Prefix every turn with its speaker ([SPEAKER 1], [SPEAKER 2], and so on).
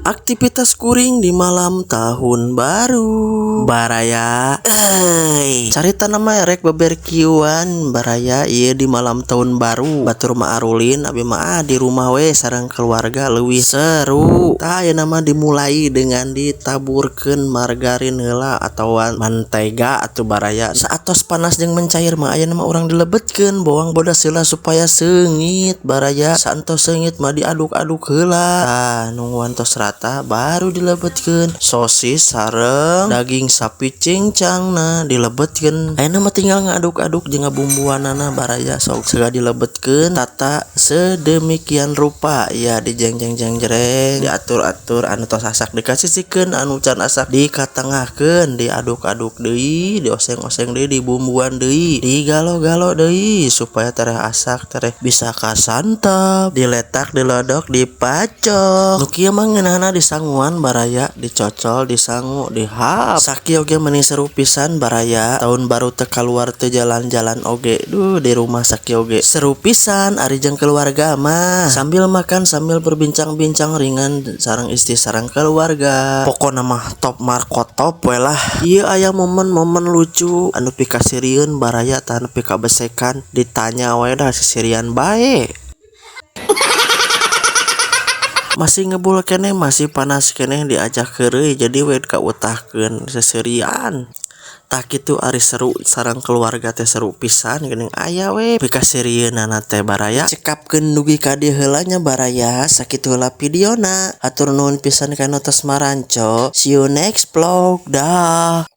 [SPEAKER 1] Aktivitas kuring di malam tahun baru, baraya euy. Carita mah rek beberkiuan, baraya, ieu di malam tahun baru. Batur mah arulin, abi mah ah, di rumah we sareng keluarga leuwih seru. Tah, ayeuna mah dimulai dengan ditaburkeun margarin heula atawa mantega atuh, baraya. Saatos panas jeung mencair mah, ayeuna mah urang dilebetkeun bawang bodas heula supaya seungit, baraya. Saentos seungit mah diaduk-aduk heula. Tah, nungguan tos rata baru dilebetkeun sosis sareng daging sapi cincangna dilebetkeun. Ayeuna mah tinggal ngaduk-aduk jeung ngabumbuanana, baraya. Sok segala dilebetkeun, tata sedemikian rupa ya, dijengjeng jeng jreng, diatur-atur. Anu tos asak dikasisikeun, anu can asak dikatengahkeun, diaduk-aduk deui, dioseng-oseng deui, dibumbuan deui, digalo-galo deui supaya tereh asak, tereh bisa kasantap, diletak, dilodok, dipacok. Nu kieu mah ngeunahna disanguan, baraya, dicocol, disangu, dihap. Sakieu oge meni seru pisan, baraya. Tahun baru teu kaluar, teu jalan-jalan oge, duh, di rumah sakieu oge seru pisan ari jeung keluarga mah, sambil makan sambil berbincang-bincang ringan sareng istri sareng keluarga. Pokona mah top markotop we lah. Ieu aya momen-momen lucu anu pikasirieun, baraya. Tah, nepi ka besekan ditanya we dah, sisirian bae. Masih ngebul keneh, masih panas keneh, diajak heureuy jadi we kautahkeun seserian. Tah, kitu ari seru sareng keluarga teh, seru pisan geuning, aya we pikasirieunana teh, baraya. Cekapkeun dugi ka dieu heula nya, baraya. Sakitu heula videona, hatur nuhun pisan kana tos maranco. See you next vlog, dah.